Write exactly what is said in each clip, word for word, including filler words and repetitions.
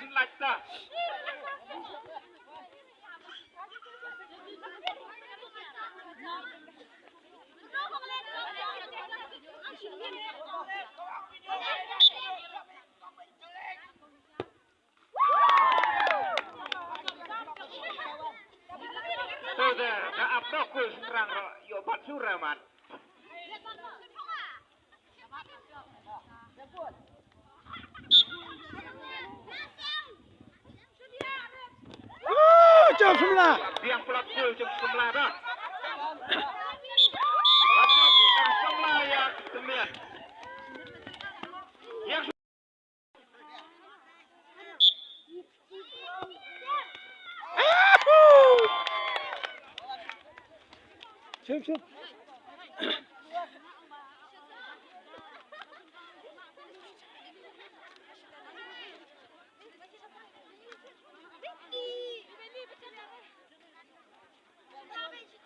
Lait ta. Te da, da ap noh kul Sengkrang ruh, ïoh bat shuh re mat. Woo, Jong Samla. Biang palat kul Jong Samla dah. Jong Samla ïa Temian. Ïa Shup, shup.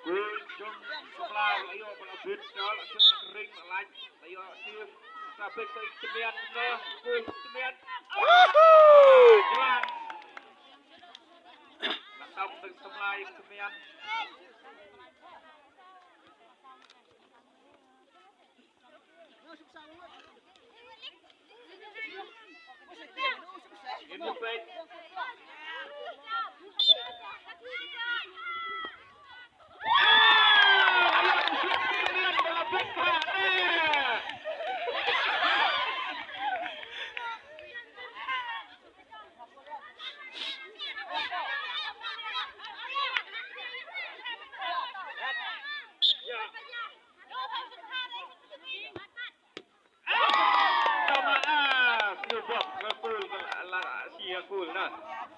Kul Jong Samla la ïoh ba la bit, la shut na ka ring, la lait, la ïoh save. Sa bit ka Temian, na kul Temian. Jlang. La tam da Samla ïa Temian. Tama, ah, sniewbok ka kul ka la, la shi ka kul na.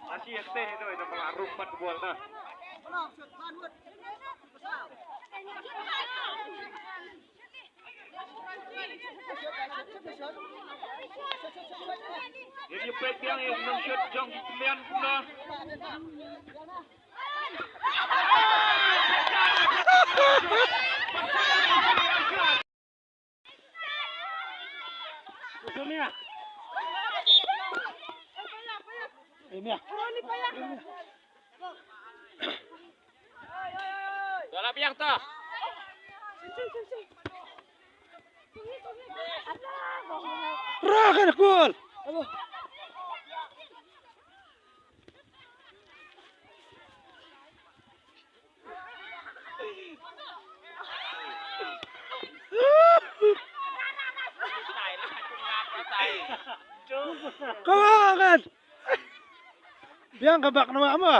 La shi ka teh tu, ina pala rumpat bol na. Ïa ki peit biang ïa ki nongshot jong ki Temian kumno. Dua la biang ta. Ra kan kul. Come on, man. Biang ka bak na ma ma.